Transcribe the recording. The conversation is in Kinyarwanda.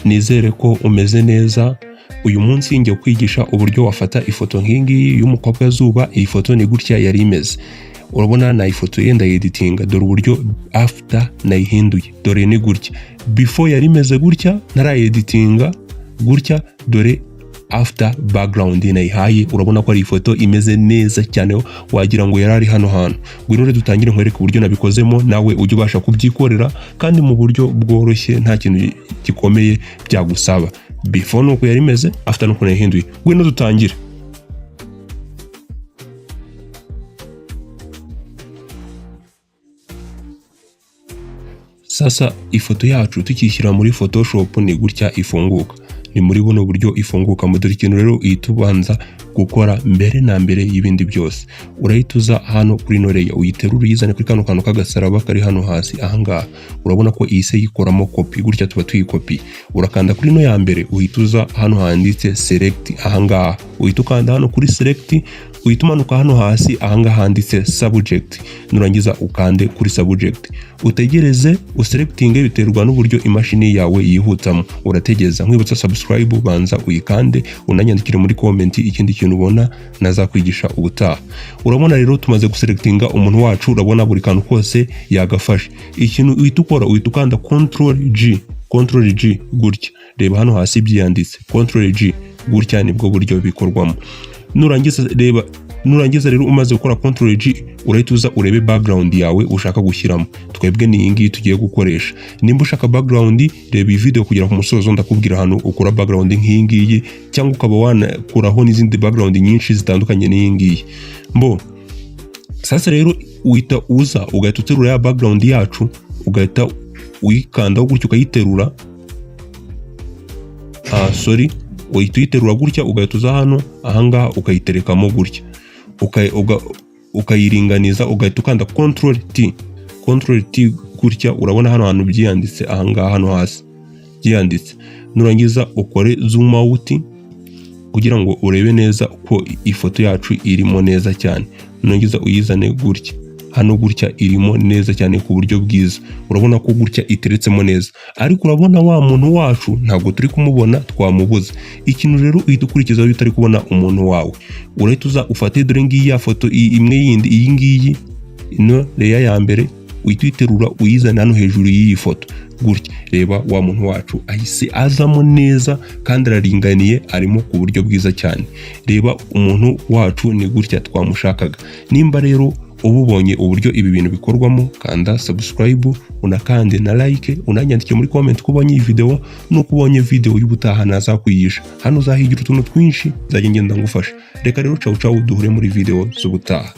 Nizere ko umeze neza. Uyu munsi ngiye kwigisha uburyo wafata ifoto nk'iyi ngiyi y'umukobwa zuba. Iyi foto ni gutya yari imeze, urabona nayifotoye, ndayeditinga. Dore uburyo after nayihinduye, dore ni gutya. Before yari imeze gutya ntarayeditinga gutya, dore after background nayihaye. Urabona ko ari ifoto imeze neza cyane, wagira ngo yari ari hano hantu. Ngwino rero dutangire nkwereke uburyo nabikozemo, nawe ujye ubasha kubyikorera kandi mu buryo bworoshye, nta kintu gikomeye byagusaba. Before nuko yari imeze, after nuko nayihinduye. Ngwino dutangire. Sasa ifoto yacu tukishyira muri Photoshop ni gutya ifunguka, ni muri buno buryo ifunguka. Dore ikintu rero uhita ubanza gukora mbere na mbere y'ibindi byose, urahita uza hano kuri ino layer, uyiterura uyizane kuri kano kantu k'agasaraba kari hano hasi ahangaha. Urabona ko ihise yikoramo copy, gutya tuba tuyikopi. Urakanda kuri ino ya mbere, uhita uza hano handitse select ahangaha, uhita ukanda hano kuri select, uhita umanuka hano hasi ahangaha handitse subject. Nurangiza ukande kuri subject, utegereze uselectinge, biterwa n'uburyo imashini yawe yihutamo. Urategereza. Nkwibutsa, subscribe banza uyikande, unanyandikire muri comment ikindi kintu ubona nazakwigisha ubutaha. Urabona rero tumaze guselectinga umuntu wacu, urabona buri kantu kose yagafashe. Ikintu uhita ukora, uhita ukanda control G, control G gutya. Reba hano hasi byiyanditse control G gutya, nibwo buryo bikorwamo. Nurangiza reba, nurangiza rero umaze gukora control G, urahita uza urebe background yawe ushaka gushyiramo. Twebwe ni iyi ngiyi tugiye gukoresha. Nimba ushaka background, reba iyi video kugera ku musozo, ndakubwira ahantu ukura background nk'iyi ngiyi, cyangwa ukaba wanakuraho n'izindi background nyinshi zitandukanye n'iyi ngiyi. Mbo sasa rero uhita uza ugahita uterura ya background yacu, ugahita uyikandaho gutya ukayiterura. Sorry, uhita uyiterura gutya, ugahita uza hano ahangaha ukayiterekamo gutya, ukayiringaniza, ugahita ukanda control T, control T gutya. Urabona hano hantu byiyanditse ahangaha hano hasi byiyanditse. Nurangiza ukore zoom out kugira ngo urebe neza ko ifoto yacu irimo neza cyane. Nurangiza uyizane gutya hano gutya, irimo neza cyane ku buryo bwiza. Urabona ko gutya iteretsemo neza, ariko urabona wa muntu wacu ntabwo turi kumubona, twamubuze. Ikintu rero uhita ukurikizaho iyo utari kubona umuntu wawe, urahita uza ufate, dore ngiyi ya foto imwe yindi, iyi ngiyi, ino layer ya mbere, uhita uyiterura uyizana hano hejuru y'iyi foto gutya. Reba wa muntu wacu ahise azamo neza kandi araringaniye, arimo ku buryo bwiza cyane. Reba umuntu wacu ni gutya twamushakaga. Nimba rero uba ubonye uburyo ibi bintu bikorwamo, kanda subscribe, unakande na like, unanyandike muri comment ko ubonye iyi video nuko ubonye video y'ubutaha nazakwigisha. Hano uzahigira utuntu twinshi nzajya ngenda ngufasha. Reka rero, cawu cawu, duhure muri video z'ubutaha.